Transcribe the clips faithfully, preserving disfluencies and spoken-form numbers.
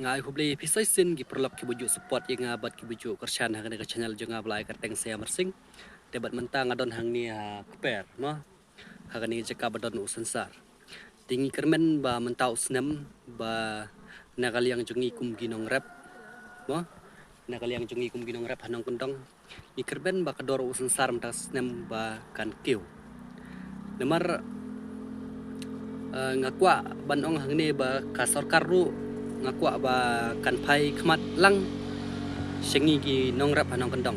Nga ai khublei phi sa shisien ki paralok kiba ju support ïa nga bad kiba ju kyrshan ha kane ka channel jong nga ba la ai kyrteng Saya Marsing. Te bad mynta nga don hangne ha Kper, mo, ha kane ka jaka ba don u Synsar. Te ngi kyrmen ba mynta u snem ba na ka liang jong ngi kum ki nongrep, mo, na ka liang jong ngi kum ki nongrep ha nongkyndong, ngi kyrmen ba ka dor u Synsar mynta u snem ba kan kiew. Namar, eh, nga kwah ban ong hangne ba ka sorkar ruh nga kwah ba kan phai khmat lang sha ngi ki nongrep ha nongkyndong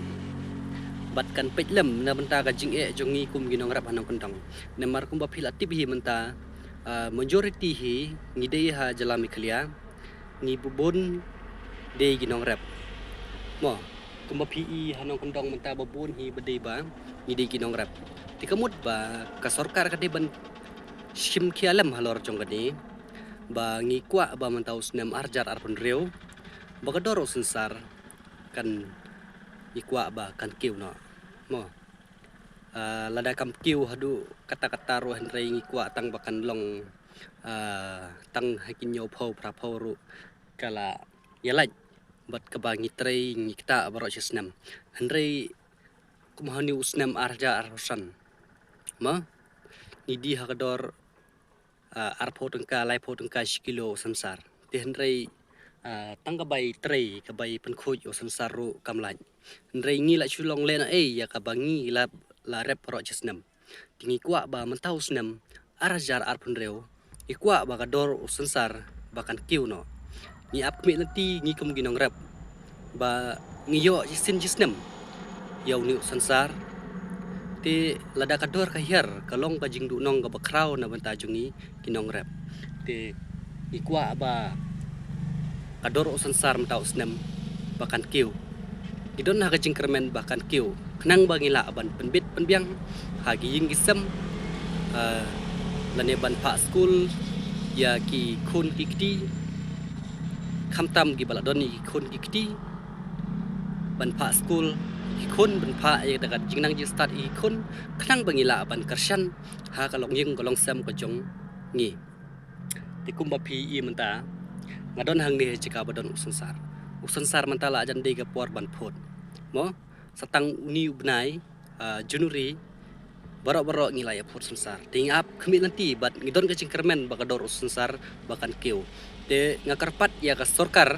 bad kan peit lem na bynta ka jingeh jong ngi kum ki nongrep ha nongkyndong. Namar kumba phi la tip hi mynta, eh, majority hi ngi dei ha jylla Meghalaya ngi bun dei ki nongrep. Mo, kumba phi i ha nongkyndong mynta ba bun hi ba dei ba ngi dei ki nongrep. Te ka mut ba ka sorkar ka dei ban shim khia lem halor jong kane ba ngi kwah ba mynta u snem ar hajar arphew hynriew ba ka dor u Synsar kan, ngi kwah ba kan kiew noh, mo. Ah, lada kam kiew haduh katta katta ruh hynrei ngi kwah tang ba kan long, ah, tang ha ki hynñiewphew phraphew ruh ka la ïa lait bad kaba ngi trei ngi ktah baroh shi snem. Hynrei kum hangne u snem ar hajar arphew san, mo, ngi die ha ka dor, ah, arphew tyngka, laiphew tyngka shi kilo u Synsar. Te hynrei, ah, tang ka bai trei, ka bai pynkhuid u Synsar ruh kam lait. Hynrei ngi la shu long lehnohei ïa kaba ngi la, la rep baroh shi snem. Te ngi kwah ba mynta u snem ar hajar arphew hynriew ngi kwah ba ka dor u Synsar ba kan kiew noh. Ngi ap khmih lynti ngi kum ki nongrep ba ngi ïoh shisien shisnem ïa une u Synsar. Te lada ka dor ka hiar ka long ka jingduhnong kaba khraw na bynta jong ngi ki nongrep. Te ngi kwah ba ka dor u Synsar mynta u snem ba kan kiew. Ngi don ha ka jingkyrmen ba kan kiew khnang ba ngi lah ban pynbit pynbiang ha ki ïing ki sem, ah, lane ban phah skul ïa ki khun ki kti. Khamtam kiba la don ïa ki khun ki kti, ban phah skul ki khun, ban phah ïa ka jingnang jingstad ïa ki khun khnang ba ngi lah ban kyrshan ha ka longïing ka longsem ka jong ngi. Te kumba phi i mynta nga don hangne ha jaka ba don u Synsar. U Synsar mynta la jan dei ka por ban phut, mo, sa tang une u bnai, ah, January baroh baroh ngi la ïa phut Synsar. Te ngi ap khmih lynti bad ngi don ka jingkyrmen ba ka dor u Synsar ba kan kiew. Te nga kyrpad ïa ka sorkar,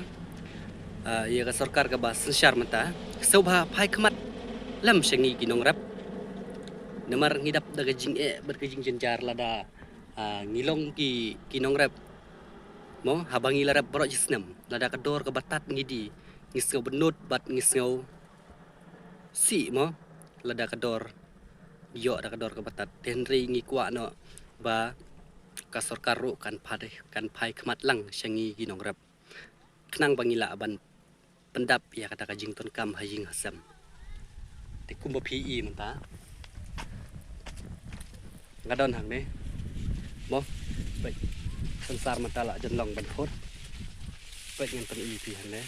ah, ïa ka sorkar kaba synshar mynta, sngewbha phai khmat lem sha ngi ki nongrep. Namar ngi dap da ka jingeh bad ka jingjynjar lada, ah, ngi long ki, ki nongrep, mo, haba ngi la rep baroh shi snem. Lada ka dor kaba tad ngi die, ngi sngew bynnud bad ngi sngew sih, mo, lada ka dor, ïoh da ka dor kaba tad. Te hynrei ngi kwah noh ba ka sorkar ruh kan phai, kan phai khmat lang sha ngi ki nongrep khnang ba ngi lah ban pyndap ïa kata ka jingdonkam ha ïing ha sem. Te kumba phi i mynta nga don hangne, mo, peit, Synsar mynta la jan long ban phut. Peit, ngan pyni ïa phi hangne.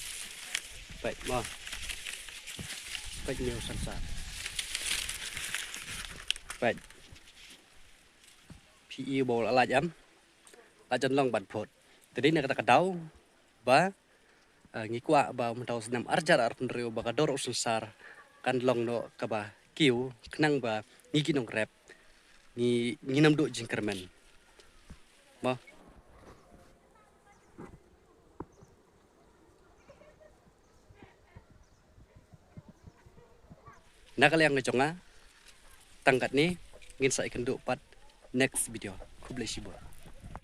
Peit, mo, peit, une u Synsar. Peit, phi i ba u la lait em, la jan long ban phut. Te dei na kata ka daw ba, ah, ngi kwah ba mynta u snem ar hajar arphew hynriew ba ka dor u Synsar kan long noh kaba kiew khnang ba ngi ki nongrep ngi, ngin ym duh jingkyrmen, mo. Na ka liang ka jong nga tang katne, ngin sa ïakynduh pat next video. Khublei shibun.